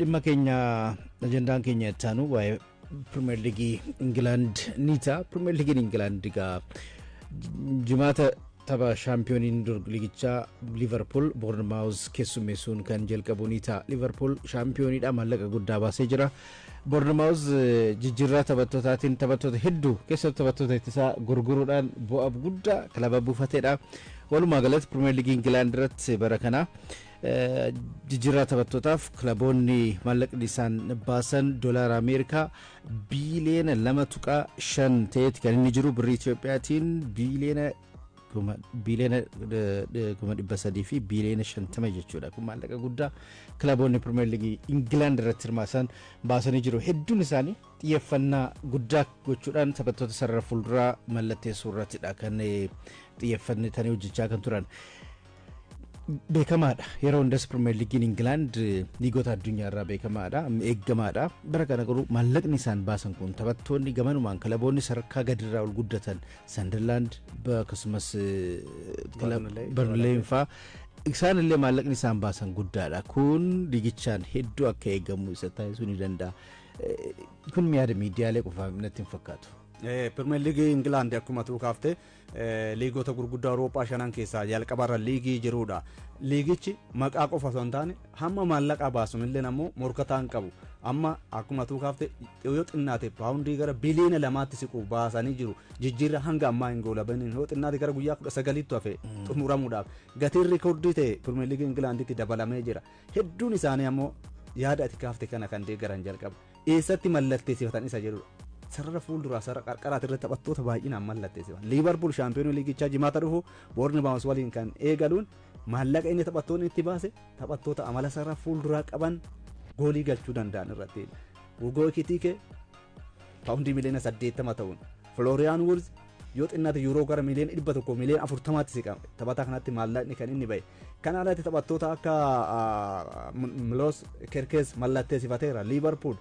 Dhimma keenya, ajandaan keenya itti aanu waa'ee Pirimeer Liigii Ingilaand ni ta'a. Pirimeer Liigiin Ingilaand egaa Jimaata tapha shaampiyooniin liigichaa Liverpool Bournemouth keessummeessuun kan jalqabu ni ta'a. Liverpool shaampiyooniidha, maallaqa guddaa baasee jira. Bournemouth jijjiirraa taphattootaatiin taphattoota hedduu, keessattuu taphattoota ittisaa gurguruudhaan bu'aa guddaa kilaba buufateedha. Walumaa galatti Pirimeer Liigii Ingilaand irratti bara kana jijjiirraa taphattootaaf kilaboonni maallaqni isaan baasan doolaara Ameerikaa biiliyoona 2.5 ta'eeti kan inni jiru. Birrii Itiyoophiyaatiin biliyoona 350,000,000,000 jechuudha. Kun maallaqa guddaa kilaboonni Pirimeer Liigii Ingilaand irratti hirmaasan baasanii jiru. Hedduun isaanii xiyyeeffannaa guddaa gochuudhaan taphattoota sarara fuulduraa mallatteessuu irrattidha kan xiyyeeffatanii hojjechaa kan turan. Beekamaadha. Yeroo hundas Pirimeer Liigiin Ingilaand liigota addunyaa irraa beekamaadha, eeggamaadha. Bara kana garuu maallaqni isaan baasan kun taphattoonni gamanumaan kilaboonni sadarkaa gadirraa ol guddatan, Sanderlaand akkasumas Barnleen fa'aa, isaan illee maallaqni isaan baasan guddaadha. Kun liigichaan hedduu akka eegamu isa taasisuu ni danda'a. Kun yaada miidiyaalee qofaaf natti hin fakkaatu. Pirimeer Liigii Ingilaand akkuma tuukaaftee liigota gurguddaa Awurooppaa shanan keessaa jalqabarra liigii jirudha. Liigichi maqaa qofa osoo hin taane hamma maallaqa baasuun illee ammoo morkataa hin qabu. Amma akkuma tuukaaftee yoo xinnaate paawundii gara biliyoona 2tti siqu baasanii jiru. Jijjiirra hanga ammaa hin goolabaniin yoo xinnaate gara guyyaa 19tti hafe xumuramuudhaaf gatiin rikoordii ta'e Pirimeer Liigii Ingilaanditti dabalamee jira. Hedduun isaanii ammoo yaada ati kaafte kana kan deeggaran jalqaba. Eessatti mallatteessifatan isa jedhudha. Sarara fuulduraa, sarara qarqaraati irratti taphattoota baay'inaan mallatteessifatan. Liivarpuul shaampiyoonii liigichaa Jimaata dhufu Boornimaawus waliin kan eegaluun maallaqa inni taphattoonni itti baase taphattoota amala sarara fuulduraa qaban, goolii galchuu danda'an irratti. Hugoo Ekitiikee paawundii miliyoona 80 ta'uun, Flooriyaan Wurz yoo xinnaate yuuroo gara miliyoona 100 miliyoona 40tti siqa taphataa kanatti maallaqni kan inni bahe. Kana alatti taphattoota akka Miloos Kerkees mallatteessifateera Liivarpuul.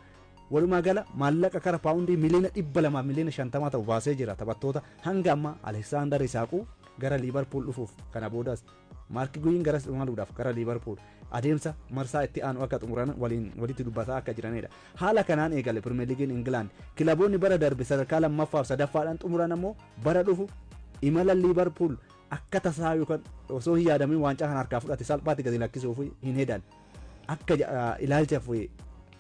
Walumaa gala maallaqa kara paawundii miliyoona 200 miliyoona 50 ta'u baasee jira. Taphattoota hanga amma Aleksaandar Isaaquu gara Liivarpuul dhufuuf, kana boodas Maarki Guyiin gara imaluudhaaf gara Liivarpuul adeemsa marsaa itti aanu akka xumuran waliin walitti dubbataa akka jiranidha. Haala kanaan eegale Pirimeer Liigiin Ingilaand. Kilaboonni bara darbe sadarkaa lammaffaaf sadaffaadhaan xumuran ammoo bara dhufu imala Liivarpuul akka tasaa yookaan osoo hin yaadamin waancaa kana harkaa fudhate salphaatti gadi lakkisuuf hin hedan. Akka ilaalcha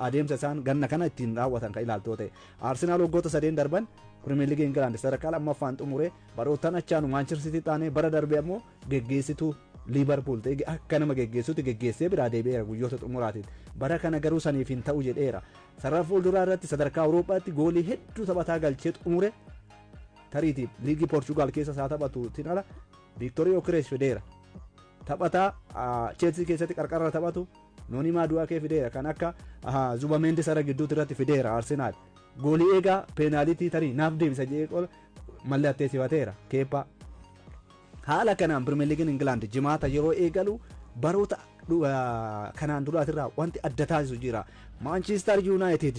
adeemsa isaan ganna kana ittiin raawwatan kan ilaaltoo ta'e. Arsenaal waggoota sadeen darban Pirimeer Liigii Ingilaand sadarkaa lammaffaan xumure, baroottan achaanu Maanchister Sitii taanee, bara darbe ammoo geggeessituu Liivarpuul ta'e akka nama geggeessutti geggeessee biraa deebi'eera guyyoota xumuraatiin. Bara kana garuu saniif hin ta'u jedheera. Sarara fuulduraa irratti sadarkaa Awurooppaatti goolii hedduu taphataa galchee xumure, tariitiif liigii Poorchugaal keessa isaa taphatuutiin ala, Viiktorii Okirees fideera. Taphataa Cheelsii keessatti qarqarra taphatu Noonii Maaduwaakee fideera, kan akka Zubameendi sarara gidduutti irratti fideera Arsenaal. Goolii eegaa peenaalitii tarii naaf deebisa jedhee qola mallatteessifateera Keeppaa. Haala kanaan Pirimeer Liigiin Ingilaand Jimaata yeroo eegalu baroota kanaan duraatirraa wanti adda taasisu jira. Maanchister Yuunaayitid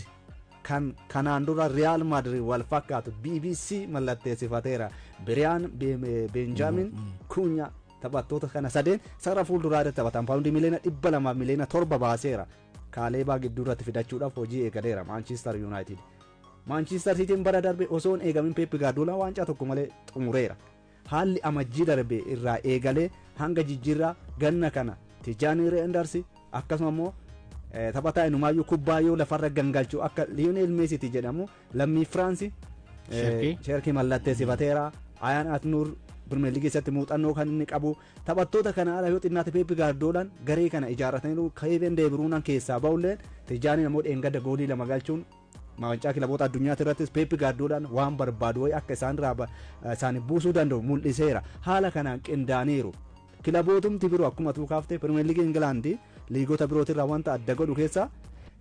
kan kanaan dura Riyaal Maadrid wal fakkaatu BBC mallatteessifateera. Biriyaan Benjaamin Kunya taphattoota kana sadeen sarara fuulduraa irratti taphatan paawundii miliyoona 200 miliyoona 7 baaseera. Kaaleebaa gidduu irratti fidachuudhaaf hojii eegaleera Maanchister Yuunaayitid. Maanchister Siitiin bara darbe osoo hin eegamin Peep Gaardiola waancaa tokko malee xumureera. Haalli amajjii darbe irraa eegalee hanga jijjiirraa ganna kana Tijaanii Reendarsi akkasuma immoo taphataa inumaayyuu kubbaa yoo lafarra gangalchu akka Liyonel Meesiti jedhamu lammii Firaansi Sheerkii mallatteessifateera. Ayaan Atnuur Pirimeer Liigii keessatti muuxannoo kan inni qabu taphattoota kana ala yoo xinnaate Peep Gaardiolaan garee kana ijaarrataniiru. Keevin De Bruyne keessaa ba'ulleen Tijaaniin ammoo dheengadda goolii lama galchuun waancaa kilaboota addunyaatti irrattis Peep Gaardiolaan waan barbaadu wayi akka isaan irraa isaan buusuu danda'u mul'iseera. Haala kanaan qindaaniiru. Kilabootumti biroo akkuma tuukaaftee Pirimeer Liigii Ingilaandii liigota birootirraa wanta adda godhu keessaa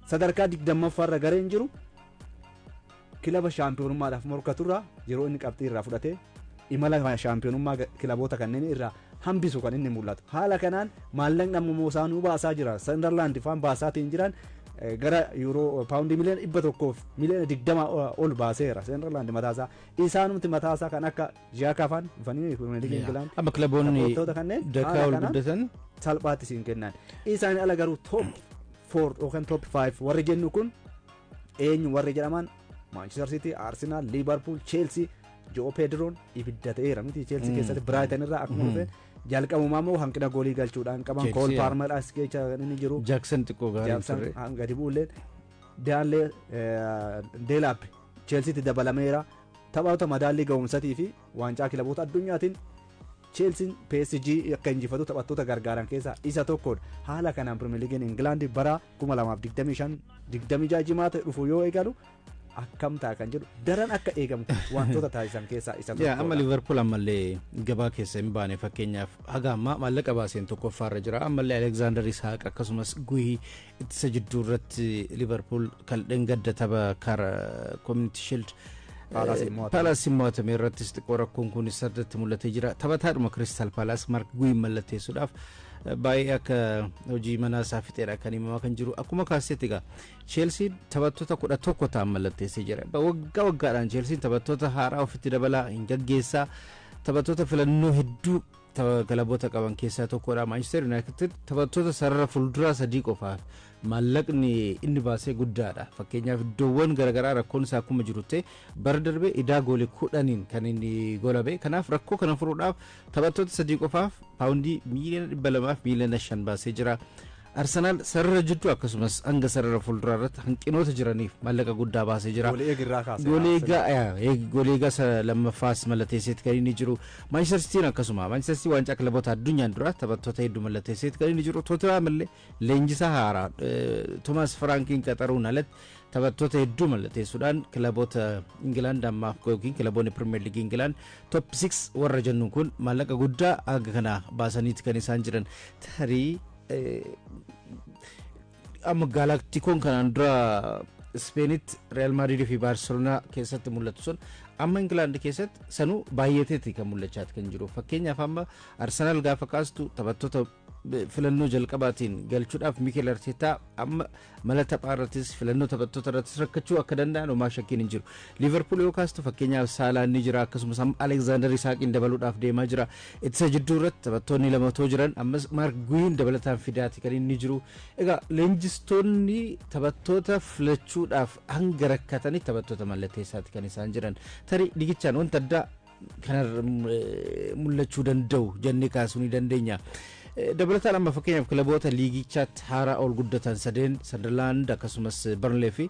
sadarkaa 20ffaarra gareen jiru kilaba shaampiyoonummaadhaaf morkaturraa yeroo inni qabxii irraa fudhatee imala shaampiyoonummaa kilaboota kanneen irraa hambisu kan inni mul'atu. Haala kanaan maallaqni ammoo isaanuu baasaa jira. Sunderland faan baasaatiin jiran gara yuuroo paawundii miliyoona 120 ol baaseera. Sunderland mataasaa, isaanumti mataasaa kan akka Jaaka faan dhufanii Pirimeer Liigii Ingilaand. Amma kilaboonni Taphattoota kanneen dakaa haala ol kanaan guddatan salphaatti siin kennan. Isaan ala garuu top 4 yookaan top 5 warri jennu kun eenyu warri jedhaman Manchester City, Arsenal, Liverpool, Chelsea. Jo'o Pedroon ibidda ta'eera miti Chelsea keessatti Brighton irraa akkuma dhufeen jalqabumaa immoo hanqina goolii galchuudhaan qaban Cole Palmer as keessa kan inni jiru. Jackson xiqqoo gaarii ture. Jackson gadi bu'ulleen Daanlee Delap Chelseatti dabalameera. Taphattoota madaallii ga'umsatii fi waancaa kilaboota addunyaatiin Chelsean PSG akka injifatu taphattoota gargaaran keessaa isa tokkodha. Haala kanaan Pirimeer Liigiin Ingilaandi bara 2025 jimaata dhufu yoo eegalu akkam ta'a kan jedhu daran akka eegamu wantoota taasisan keessaa isa tokkodha. Amma Liverpool ammallee gabaa keessa hin baane. Fakkeenyaaf haga ammaa maallaqa baaseen tokkoffaarra jira. Ammallee Alexander Isak akkasumas Guhi ittisa jidduu irratti Liverpool kaldheen gadda tapha kara Community Shield Paalaas mo'atame irrattis xiqqoo rakkoon kun sirriitti mul'atee jira. Taphataadhuma Crystal Palace Mark Guhi mallatteessuudhaaf baay'ee akka hojii manaa isaa fixeedha kan himamaa kan jiru. Akkuma kaasetti egaa Cheelsiin taphattoota 11 ta'an mallatteessee jira. Waggaa waggaadhaan Cheelsiin taphattoota haaraa ofitti dabalaa hin gaggeessaa, taphattoota filannoo hedduu kilaboota qaban keessaa tokkodha. Manchester United taphattoota sarara fuulduraa sadii qofaaf maallaqni inni baasee guddaadha. Fakkeenyaaf iddoowwan garaagaraa rakkoon isaa akkuma jiru ta'e bara darbee idaa goolii 10n kan inni golabe. Kanaaf rakkoo kana furuudhaaf taphattoota sadii qofaaf paawundii miiliyoona 200 fi miiliyoona 5 baasee jira. Arsenaal sarara jidduu akkasumas hanga sarara fuulduraa irratti hanqinoota jiraniif maallaqa guddaa baasee jira. Goolii eegaa lammaffaas mallatteesseetti kan inni jiru. Manchester Cityin akkasuma, Manchester City waancaa kilaboota addunyaan dura taphattoota hedduu mallatteesseetti kan inni jiru. Tottenham illee leenjisaa haaraa Thomas Frankiin qaxaruun alatti taphattoota hedduu mallatteessuudhaan kilaboota Ingilaand ammaa yookiin kilaboonni Pirimeer Liigii Ingilaand top 6 warra jennuun kun maallaqa guddaa hanga kana baasaniiti kan isaan jiran. Tarii amma Gaalaktikoon kanaan dura Ispeenitti Real Maadriid fi Baarseloonaa keessatti mul'atu sun amma Ingilaand keessatti sanuu baay'ateeti kan mul'achaati kan jiru. Fakkeenyaaf amma Arsenaal gaafa kaastu taphattoota filannoo jalqabaatiin galchuudhaaf Mikel Arteetaa amma mala taphaa irrattis filannoo taphattoota irrattis rakkachuu akka danda'an homaa shakkiin hin jiru. Liverpool yoo kaastu fakkeenyaaf Saalaan ni jira, akkasumas amma Alexander Isaaqiin dabaluudhaaf deemaa jira. Ittisa jidduu irratti taphattoonni lamatoo jiran ammas Mark Guhiin dabalataan fidaati kan inni jiru. Egaa leenjistoonni taphattoota filachuudhaaf hanga rakkatanii taphattoota mallatteessaati kan isaan jiran. Tarii ligichaan wanta addaa kana mul'achuu danda'u jennee kaasuu ni dandeenya. Dabalataan amma fakkeenyaaf kilaboota liigichaatti haaraa ol guddatan sadeen, Sunderland akkasumas Burnley fi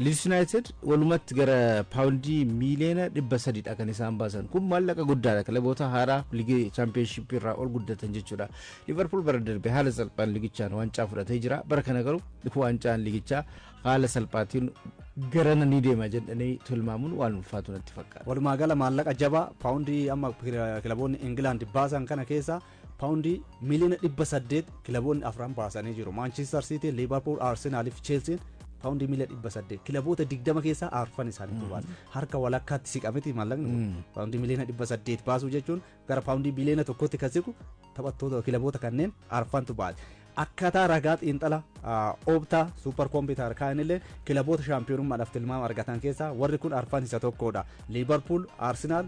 Leeds United, walumatti gara paawundii miiliyoona 300dha kan isaan baasan. Kun maallaqa guddaadha kilaboota haaraa liigii chaampiyoonshippii irraa ol guddatan jechuudha. Liverpool bara darbe haala salphaan liigichaan waancaa fudhatee jira. Bara kana garuu waancaan liigichaa haala salphaatiin garana ni deema jedhanii tilmaamuun waan ulfaatu natti fakkaata. Walumaa gala maallaqa jabaa paawundii amma kilaboonni Ingilaand baasan kana keessa paawundii miiliyoona 800 kilaboonni afran baasanii jiru. Manchester City, Liverpool, Arsenal fi Chelsea paawundii miiliyoona 800 kilaboota 20 keessaa arfan isaaniitu baasa. Harka walakkaatti siqameti maallaqni kun. Paawundii miiliyoona 800 baasuu jechuun gara paawundii biliyoona 1tti kan siqu taphattoota kilaboota kanneen arfantu baase. Akkaataa ragaa xiinxala Opta super computer kaanillee kilaboota shaampiyoonummaadhaaf tilmaama argatan keessaa warri kun arfan isa tokkodha. Liverpool, Arsenal,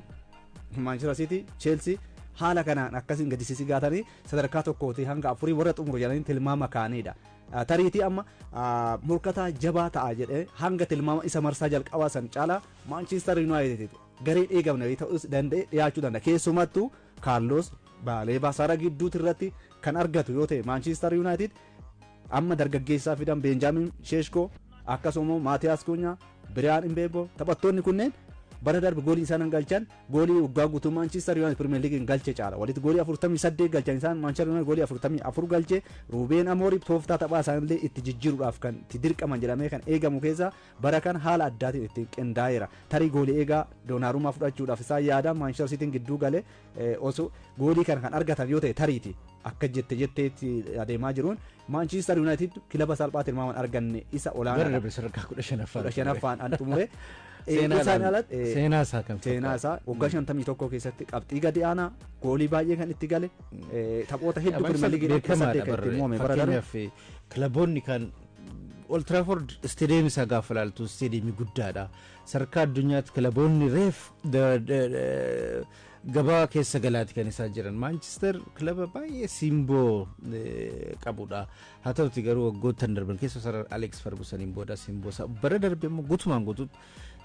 Manchester City, Chelsea haala kanaan akkasiin gadi sisigaatanii sadarkaa tokkootii hanga afurii warra xumuru jedhanii tilmaama kaanidha. Tariitii amma morkataa jabaa ta'a jedhee hanga tilmaama isa marsaa jalqabaa san caalaa Manchester United garee eegamne ta'us danda'e dhiyaachuu danda'a. Keessumattuu Kaarlos Baaleebaa sarara gidduuti irratti kan argatu yoo ta'e, Manchester United amma dargaggeessaa fidan Benjamin Sheeshkoo, akkasuma Maatiyaas Kunyaa, Biriyaan Imbeebo, taphattoonni kunneen bara darbe goolii isaan galchan goolii waggaa guutuu Manchester United Premier League galche caala. Walitti goolii 48 galchan isaan, Manchester United goolii 44 galche. Ruubeen Amooriif tooftaa taphaa isaanillee itti jijjiiruudhaaf kan itti dirqaman jedhamee kan eegamu keessa bara kan haala addaatiin itti qindaa'eera. Tarii goolii eegaa Doonarumaa fudhachuudhaaf isaan yaada Manchester Cityin gidduu galee osoo goolii kana kan argatan yoo ta'e, tariiti akka jette jetteetti adeemaa jiruun Manchester United kilaba salphaa tilmaaman arganne isa Bara olaanaadha. darbe sadarkaa 15ffaan. 15ffaan an xumure. Seenaadhaan- Isaan alatti Seenaa isaa kan seenaa isaa waggaa 51 keessatti qabxii gadi aanaa goolii baay'ee kan itti gale, taphoota hedduu Pirimeer Liigii 800 kan itti mo'ame bara darbe. Fakkeenyaaf kilaboonni kan Old Trafford isteediyeemii isaa gaafa ilaaltu isteediyeemii guddaadha. Sadarkaa addunyaatti kilaboonni reef Gabaa keessa galaati kan isaan jiran. Maanchister kilaba baay'ee simboo qabudha. Haa ta'uti garuu waggoottan darban keessa sarara Alex Fergusoniin booda simboo isaa bara darbe immoo guutumaan guutuutti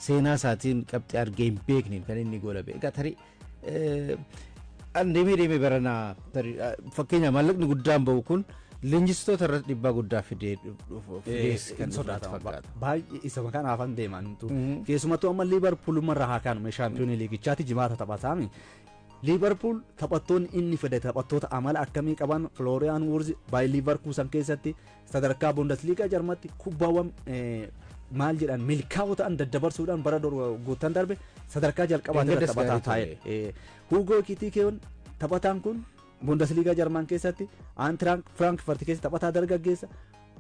seenaa isaatiin qabxii argee hin beekneen kan inni goolabe. Egaa tarii deemee deemee baranaa fakkeenya maallaqni guddaan ba'u kun leenjistoota irratti dhiibbaa guddaa fidee kan sodaatama. Baay'ee isa kanaafan deeman. Keessumattuu amma Liibarpuul irraa haa kaanu, shaampiyoonii liigichaati, jimaata taphataami. Liibarpuul taphattoonni inni fide taphattoota amala akkamii qaban? Flooriyaan Wurz baay'ee Liivarkuusan keessatti sadarkaa Bundesliigaa Jarmatti kubbaawwan maal jedhan milkaa'oo ta'an daddabarsuudhaan bara guutan darbe sadarkaa jalqabaa irratti taphataa taa'e. Hugo Ekitikeon taphataan kun Bundesliigaa Jarman keessatti Eintracht Frankfurt keessa taphataa dargaggeessa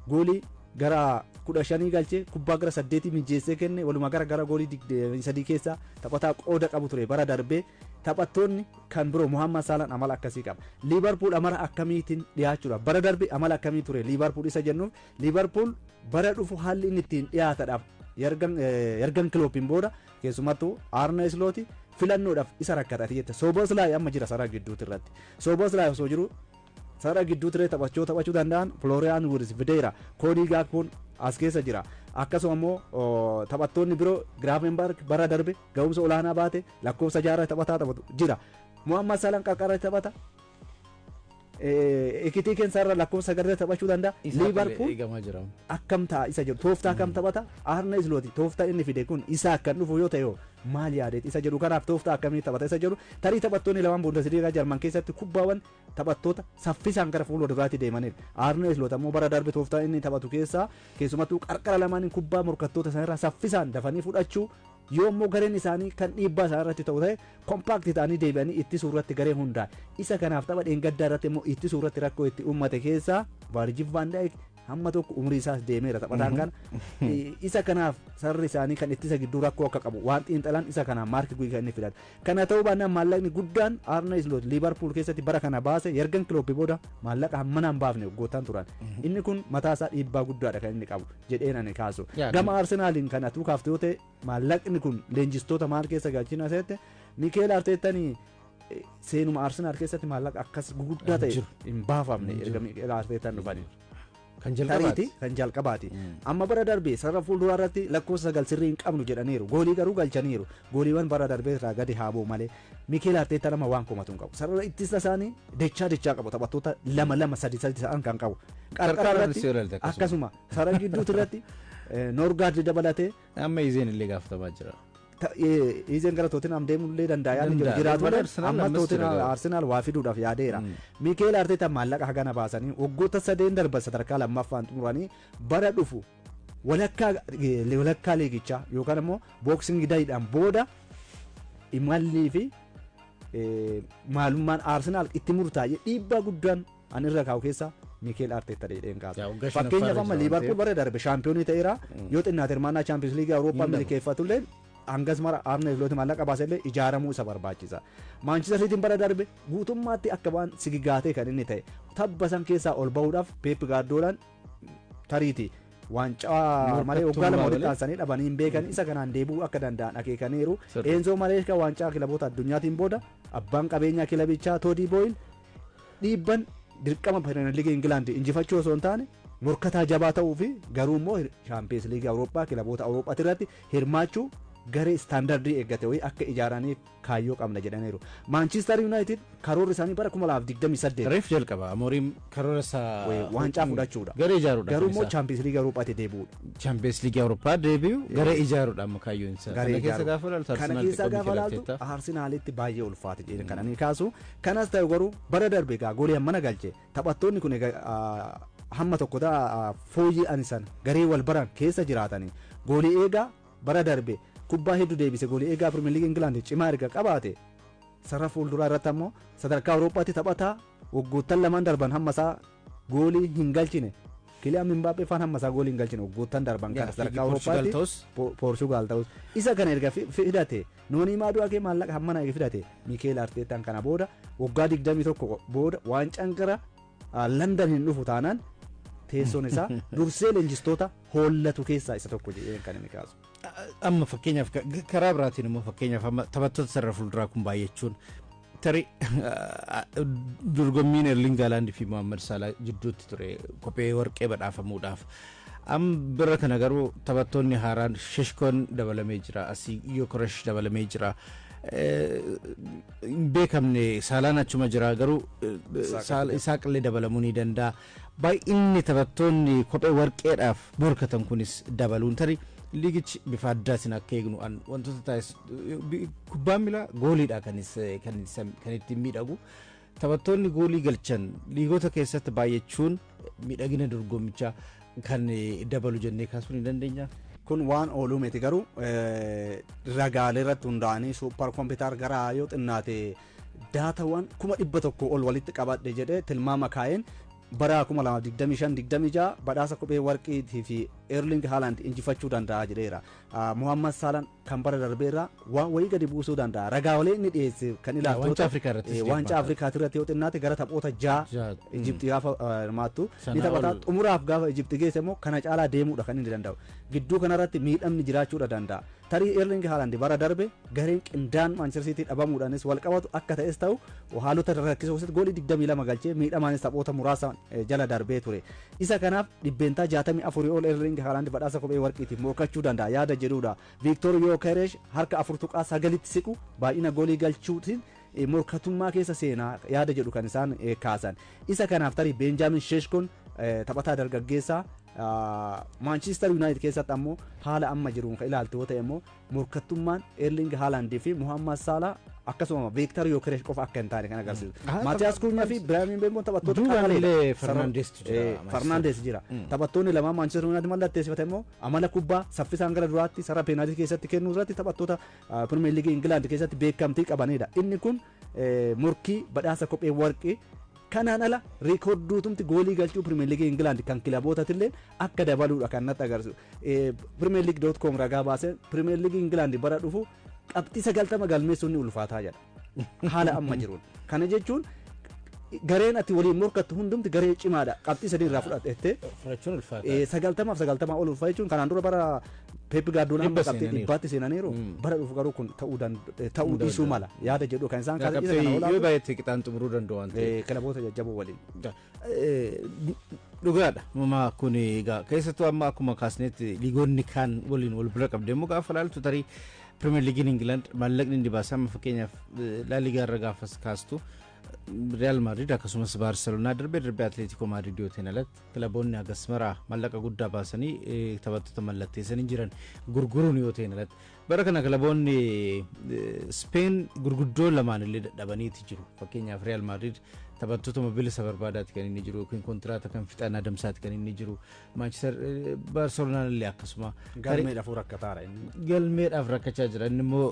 goolii gara 15 galchee, kubbaa gara 8 mijeessee kenne, walumaa gara goolii 23 keessaa taphataa qooda qabu ture bara darbee. Taphattoonni kan biroo Muhammad Salaan amala akkasii qaba. Liibarpuul amala akkamiitiin dhiyaachuudha? Bara darbe amala akkamii ture Liibarpuul isa jennuuf, Liibarpuul bara dhufu haalli inni ittiin dhiyaatadhaaf Yargan Kiloopiin booda keessumattuu Arne Slooti filannoodhaaf isa rakkatati jette. Sooboslaay amma jira sarara gidduuti irratti. Sooboslaay osoo jiru sarara gidduutti irratti taphachuu danda'an Florian Wirtz fideera. Koodii Gaakpoon as keessa jira. Akkasuma immoo taphattoonni biroo Giraavenberg bara darbe ga'umsa olaanaa baate lakkoofsa 6 taphataa taphatu jira. Muhammad Salaan qarqara taphata. Ekitikeen sarara lakkoofsa 9 taphachuu danda'a. Liibarpuul akkam ta'a isa jedhu, tooftaa akkam taphata? Arne Slooti tooftaa inni fide kun isa akkan dhufu yoo ta'e maal yaadeet isa jedhu, kanaaf tooftaa akkamii taphata isa jedhu. Tarii taphattoonni lamaan Bundesliigaa Jarman keessatti kubbaawwan taphattoota saffisaan gara fuula duraatti deemaniif. Arne Sloot ammoo bara darbe tooftaa inni taphatu keessaa keessumattuu qarqara lamaaniin kubbaa morkattoota isaaniirraa saffisaan dafanii fudhachuu, yoo immoo gareen isaanii kan dhiibbaa isaa irratti ta'u ta'e kompaakti ta'anii deebi'anii ittisuu irratti garee hundaa. Isa kanaaf tapha dheengaddaa irratti immoo ittisuu irratti rakkoo itti uummate keessaa Vaarjil Van Dijk hamma tokko umrii isaas deemeera taphataan kana. Isa kanaaf sararri isaanii kan ittisa gidduu rakkoo akka qabu waan xiinxalaan, isa kanaaf Maark Guyi kan inni filatu. Kana ta'uu baannaan maallaqni guddaan Arne Sloot Liibarpuul keessatti bara kana baase, Yargan Kiloopi booda maallaqa hammanaan baafne waggoottan turan. Inni kun mataa isaa dhiibbaa guddaadha kan inni qabu jedheen ani kaasu. Gama Arsenaaliin kan atuu kaafte yoo ta'e, maallaqni kun leenjistoota maal keessa galchina seette, Mikeel Arteettanii seenuma Arsenaal keessatti maallaqa akkas guguddaa ta'e hin baafamne erga Mikeel Arteettan dhufanii. Kan jalqabaati. Kan jalqabaati. Amma bara darbee sarara fuulduraa irratti lakkoofsa 9 sirrii hin qabnu jedhaniiru. Goolii garuu galchaniiru. Gooliiwwan bara darbee irraa gadi haa bu'u malee. Mikeel Arteettaa nama waan komatu hin qabu. Sarara ittisa isaanii dachaa dachaa qabu. Taphattoota lama lama, sadi sadi ta'an kan qabu. Qarqara irratti akkasuma sarara gidduuti irratti Noorgaard dabalatee. Amma Izeen illee gaafatamaa jira. Izeen gara Tootinam deemuu danda'a yaadni jiru jiraatu, amma Tootinam Arsenaal waa fiduudhaaf yaadeera. Mikeel Arteetaa maallaqa hagana baasanii waggoota sadeen darban sadarkaa lammaffaan xumuranii, bara dhufu walakkaa liigichaa yookaan immoo Boxing Dayidhaan booda imallii fi maalummaan Arsenaal itti murtaa'e dhiibbaa guddaan an irra kaa'u keessaa Mikeel Arteetaa jedheen kaasa. Fakkeenyaaf amma Liibarpuul bara darbe shaampiyoonii ta'eera, yoo xinnaate hirmaannaa Chaampiyoons Liigii Awurooppaa milkeeffatullee hangas mara Arne Sloot maallaqa baasellee ijaaramuu isa barbaachisa. Maanchister Siitiin bara darbe guutummaatti akka waan sigigaatee kan inni ta'e tabba san keessaa ol bahuudhaaf Peep Gaardoolaan tariiti waancaa malee waggaa 2 walitti aansanii dhabanii hin beekan, isa kanaan deebi'uu akka danda'an akeekaniiru. Eenzoo Mareeska waancaa kilaboota addunyaatiin booda abbaan qabeenyaa kilabichaa Toodii Booyil dhiibban dirqama Pirimeer Liigii Ingilaand injifachuu osoo hin taane morkataa jabaa ta'uu fi garuu immoo Shaampiyoons Liigii Awurooppaa kilaboota Awurooppaati irratti hirmaachuu garee istaandardii eeggate wayii akka ijaaraniif kaayyoo qabna jedhaniiru. Maanchister Yuunaayitid karoorri isaanii bara 2028. Reef jalqaba Amooriim karoora isaa waancaa fudhachuudha. Garee ijaaruudha. Garuu immoo Chaampiyoons Liigii Awurooppaatti deebi'uudha. Chaampiyoons Liigii Awurooppaa deebi'u, garee ijaaruudha amma kaayyoon isaa. Kana keessa gaafa ilaaltu Kana keessa gaafa ilaaltu Arsenaalitti baay'ee ulfaate jedhan kan ani kaasu. Kanas ta'e garuu bara darbe egaa goolii hammana galche taphattoonni kun egaa hamma tokko ta'a fooyya'an sana garee wal baran keessa jiraatanii, goolii eegaa bara darbe kubbaa hedduu deebise, goolii eegaa Pirimeer Liigii Ingilaand cimaa erga qabaate, sarara fuulduraa irratti ammoo sadarkaa Awurooppaatti taphataa waggoottan lamaan darban hamma isaa goolii hin galchine, Kiliyaan Mbappee faan hamma isaa goolii hin galchine waggoottan darban kana sadarkaa Awurooppaatti, Poorchugaal ta'us, isa kana erga fidate, Noonii Maadu'aa maallaqa hammana erga fidate, Mikeel Arteetaan kana booda waggaa 21 booda waancaan gara London hin dhufu taanaan teessoon isaa dursee leenjistoota hollatu keessaa isa tokko jedhee kan inni kaasu. Amma fakkeenyaaf karaa biraatiin immoo fakkeenyaaf amma taphattoota sarara fuulduraa kun baay'achuun Tarii dorgommiin Erling Haaland fi Mohaammed Salah jidduutti ture kophee warqee badhaafamuudhaaf. Amma bira kana garuu taphattoonni haaraan, Sheshkoon dabalamee jira, asii Yokoresh dabalamee jira. Hin beekamne, Saalaan achuma jira, garuu Isaaq illee dabalamuu ni danda'a. Baay'inni taphattoonni kophee warqeedhaaf morkatan kunis dabaluun tarii liigichi bifa addaatiin akka eegnu wantoota taasisu. Kubbaan miilaa gooliidha kan ittiin miidhagu. Taphattoonni goolii galchan liigota keessatti baay'achuun miidhagina dorgommichaa kan dabalu jennee kaasuu ni dandeenya. Kun waan ooluu miti, garuu ragaalee irratti hundaa'anii super computer gara yoo xinnaate daatawwan 100,000 ol walitti qabadhe jedhee tilmaama kaa'een bara 2025-26 badhaasa kophee warqiitii fi Erling Haaland injifachuu danda'a jedheera. Muhammad Saalaan kan bara darbeerraa waan wayii gadi buusuu danda'a. Ragaalee inni dhiyeesse kan ilaaltu Waancaa Afrikaa irrattis Waancaa Afrikaa irratti yoo xinnaate gara taphoota 6 Ijiptii gaafa hirmaattu ni taphata. Xumuraaf gaafa Ijiptii geesse immoo kana caalaa deemuudha kan inni danda'u. Gidduu kanarratti miidhamni jiraachuudha danda'a. Tarii Erling Haaland bara darbe gareen qindaan Manchester City dhabamuudhaanis wal qabatu akka ta'es ta'u, haalota rakkisoo keessatti goolii 22 galchee miidhamaanis taphoota muraasa jala darbee ture. Isa kanaaf 64% ol Erling Haaland badhaasa kophee warqiitiif morkachuu danda'a yaada jedhudha. Viiktor Yookeresh harka 4.9tti siqu baay'ina goolii galchuutiin morkatummaa keessa seenaa yaada jedhu kan isaan kaasan. Isa kanaaf tarii Beenjaamin Sheeshkoon taphataa dargaggeessaa Maanchister Yuunaayitid keessatti ammoo haala amma jiruun kan ilaaltu yoo ta'e immoo morkattummaan Erling Haalandii fi Muhammad Salah akkasuma Viiktar Yookeresh qofa akka hin taane kan agarsiisu. Maatiyaas Kuunyaa fi Biraayim Mbeemoon taphattoota qaqaleedha. Fernandeestu jira. Fernandees jira. Taphattoonni lamaan Maanchister Yuunaayitid mallatteessifate immoo amala kubbaa saffisaan gara duraatti sarara peenaaltii keessatti kennuu irratti taphattoota Pirimeer Liigii Ingilaand keessatti beekamtii qabanidha. Inni kun morkii badhaasa kophee warqii kanaan ala reekoorduutumti goolii galchuu Pirimeer Liigii Ingilaand kan kilabootatillee akka dabaluudha kan natti agarsiisu. Pirimeer Liig dot com ragaa baasee Pirimeer Liigii Ingilaand bara dhufu qabxii 90 galmeessuun ni ulfaataa jedha. Haala amma jiruun. Kana jechuun gareen ati waliin morkattu hundumti garee cimaadha. Qabxii 3 irraa fudhatte. Fudhachuun ulfaataa. 90f 90 ol ulfaa jechuun kanaan dura bara Pep Guardiola 100 qabxii seenaniiru. 100tti seenaniiru. Bara dhufu garuu kun ta'uu dhiisuu mala yaada jedhu kan isaan kaasan. Isa kana Qabxii yoo olaantuu baay'ate qixaan xumuruu danda'u waan ta'eef. Kilaboota jajjaboo waliin. Dhugaadha. Mama kun egaa keessattuu amma akkuma kaasnetti liigonni kaan waliin wal bira qabde immoo gaafa laaltu, tarii Pirimeer Liigiin Ingilaand maallaqni inni baasa amma fakkeenyaaf Laaligaa irra gaafas kaastu, Real Madrid akkasumas Baarseloonaa, darbee darbee Atleetikoo Maadrid yoo ta'in alatti kilaboonni hagas maraa maallaqa guddaa baasanii taphattoota mallatteessanii jiran gurguruun yoo ta'in alatti, bara kana kilaboonni Speen gurguddoo lamaan illee dadhabaniiti jiru. Fakkeenyaaf Real Madrid taphattoota bilisa barbaadaati kan inni jiru yookiin kontiraata kan fixan adamsaati kan inni jiru. Maanchister, Baarseloonaan illee akkasuma. Galmeedhaaf rakkataadha inni. Galmeedhaaf rakkachaa jira. Inni immoo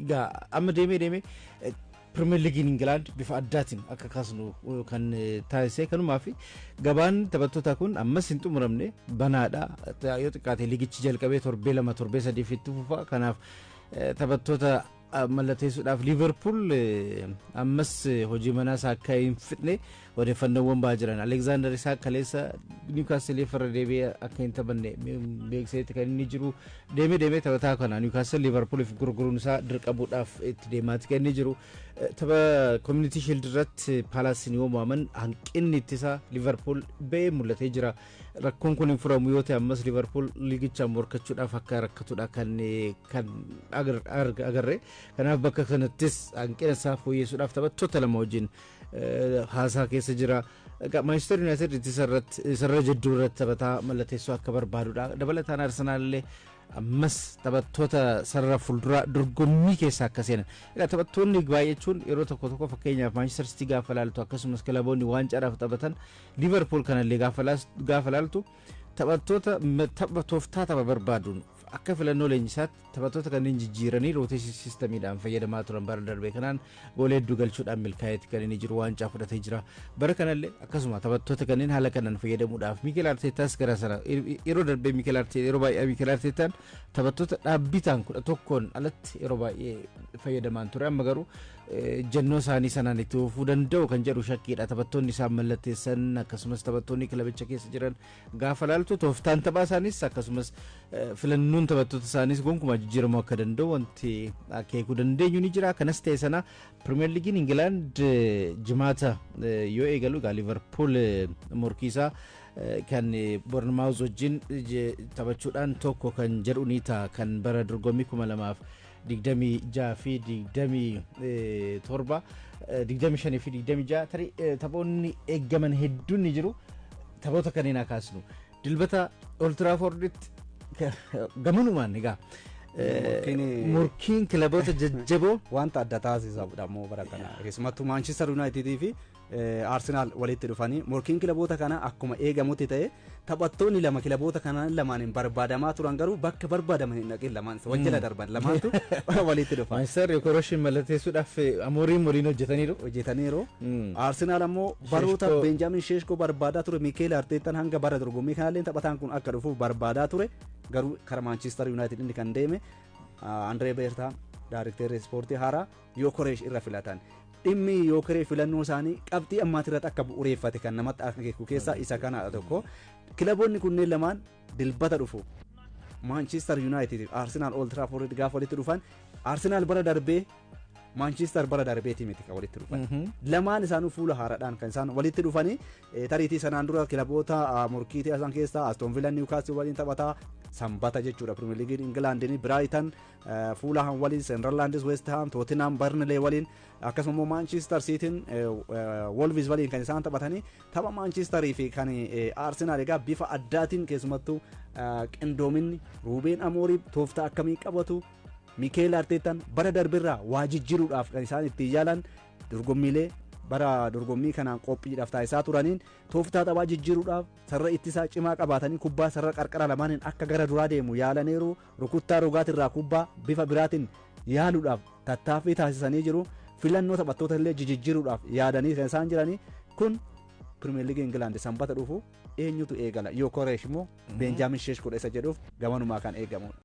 egaa amma deemee deemee Pirimeer Liigiin Ingilaand bifa addaatiin akka kaasnu kan taasise kanumaa fi gabaan taphattootaa kun ammas hin xumuramne, banaadha. Yoo xiqqaate liigichi jalqabee torbee 2, torbee 3 itti fufa. Kanaaf taphattoota mallatteessuudhaaf Liiverpuul ammas hojii manaa isaa akka hin fixne odeeffannoowwan ba'aa jiran. Alekzaandar Isaak kaleessa Niwukaasiliif irra deebi'ee akka hin taphanne beeksisetti kan inni jiru. Deemee deemee taphataa kana Niwukaasil Liiverpuuliif gurguruun isaa dirqabuudhaaf itti deemaati kan inni jiru. Tapha Community Shield irratti Paalaasiin yoo mo'aman hanqinni ittisaa Liiverpuul ba'ee mul'atee jira. Rakkoon kun hin furamu yoo ta'e ammas Liiverpuul liigichaan morkachuudhaaf akka rakkatudha kan agarre. Kanaaf bakka kanattis hanqina isaa fooyyessuudhaaf taphattoota lama wajjin haasaa keessa jira. Maanchister Yuunaayitid ittisa irratti sarara jidduu irratti taphataa mallatteessuu akka barbaadudha. Dabalataan Arsenaal illee ammas taphattoota sarara fuulduraa dorgommii keessa akka seenan. Egaa taphattoonni baay'achuun yeroo tokko tokko, fakkeenyaaf Maanchister Sitii gaafa laaltu, akkasumas kilaboonni waancaadhaaf taphatan Liiverpuul kanallee gaafa laaltu, taphattoota tapha tooftaa tapha barbaaduun akka filannoo leenjisaatti taphattoota kanneen jijjiiranii rotation systemiidhaan fayyadamaa turan. Bara darbe kanaan goolee hedduu galchuudhaan milkaa'eetti kan inni jiru, waancaa fudhatee jira. Bara kanallee akkasuma taphattoota kanneen haala kanaan fayyadamuudhaaf Mikel Arteetaas gara sana yeroo darbee Mikel Arteetaa yeroo baay'ee Mikel Arteetaan taphattoota dhaabbii ta'an 11n alatti yeroo baay'ee fayyadamaan ture. Amma garuu Ejjennoo isaanii sanaan itti fufuu danda'u kan jedhu shakkiidha. Taphattoonni isaan mallatteessan, akkasumas taphattoonni kilabicha keessa jiran gaafa laaltu, tooftaan taphaa isaanis akkasumas filannoon taphattoota isaanis gonkumaa jijjiiramuu akka danda'u wanti akeekuu dandeenyu ni jira. Kanas ta'e sana, Pirimeer Liigiin Ingilaand Jimaata yoo eegalu, egaa Liverpool morkii isaa kan Bournemouth wajjin taphachuudhaan 1 kan jedhu ni ta'a, kan bara dorgommii 2026 fi 27, 25 fi 26. Tarii taphoonni eeggaman hedduun ni jiru. Taphoota kanneen haa kaasnu. Dilbata Old Trafforditti gamanumaan egaa morkiin kilaboota jajjaboo wanta adda taasisudha immoo bara kana, keessumattuu Maanchister Yuunaayitidii fi Arsenaal walitti dhufanii. Morkiin kilaboota kana akkuma eegamutti ta'e, taphattoonni lama kilaboota kana lamaaniin barbaadamaa turan garuu bakka barbaadaman hin dhaqin, lamaan wal jala darban lamaantu walitti dhufa. Maanchister Yokoroshin mallatteessuudhaaf Amooriin waliin hojjetaniiru. Hojjetaniiru. Arsenaal ammoo baroota Beenjaamin Sheeshkoo barbaadaa ture. Miikeel Arteetaan hanga bara dorgommii kanallee taphataan kun akka dhufuuf barbaadaa ture, garuu kara Maanchister Yuunaayitid inni kan deeme Andree Beertaa, daarikteerri ispoortii haaraa, Yookoreesh irra filatan. Dhimmi Yookoree filannoo isaanii qabxii ammaati irratti akka bu'uureeffate kan namatti akeeku keessaa isa kana tokko. Kilaboonni kunneen lamaan Dilbata dhufu. Maanchister Yuunaayitid Arsenaal Old Trafford gaafa walitti dhufan, Arsenaal bara darbee Maanchister bara darbeetii miti kan walitti dhufan. Lamaan isaanuu fuula haaraadhaan kan isaan walitti dhufanii. Tariitii sanaan dura kilaboota morkiitii isaan keessaa Aston Villa Newcastle waliin taphataa Sanbata jechuudha. Premier League England Brighton Fulham waliin, Sunderland West Ham, Tottenham Burnley waliin, akkasuma immoo Manchester Cityn Wolves waliin kan isaan taphatanii. Tapha Manchesterii fi kan Arsenal egaa bifa addaatiin, keessumattuu qindoominni Ruubeen Amooriim tooftaa akkamii qabatu, Miikeel Arteetaan bara darbirraa waa jijjiiruudhaaf kan isaan ittiin yaalan, dorgommiilee bara dorgommii kanaan qophiidhaaf taasisaa turaniin tooftaa taphaa jijjiiruudhaaf sarara ittisaa cimaa qabaatanii kubbaa sarara qarqara lamaaniin akka gara duraa deemu yaalaniiru. Rukuttaa rogaatirraa kubbaa bifa biraatiin yaaluudhaaf tattaaffii taasisanii jiru. Filannoo taphattoota illee jijjiiruudhaaf yaadanii kan isaan jiranii. Kun Pirimeer Liigii Ingilaand Sanbata dhufu eenyutu eegala, Yookoreesh immoo Beenjaamin Sheeshkoodha isa jedhuuf gamanumaa kan eegamudha.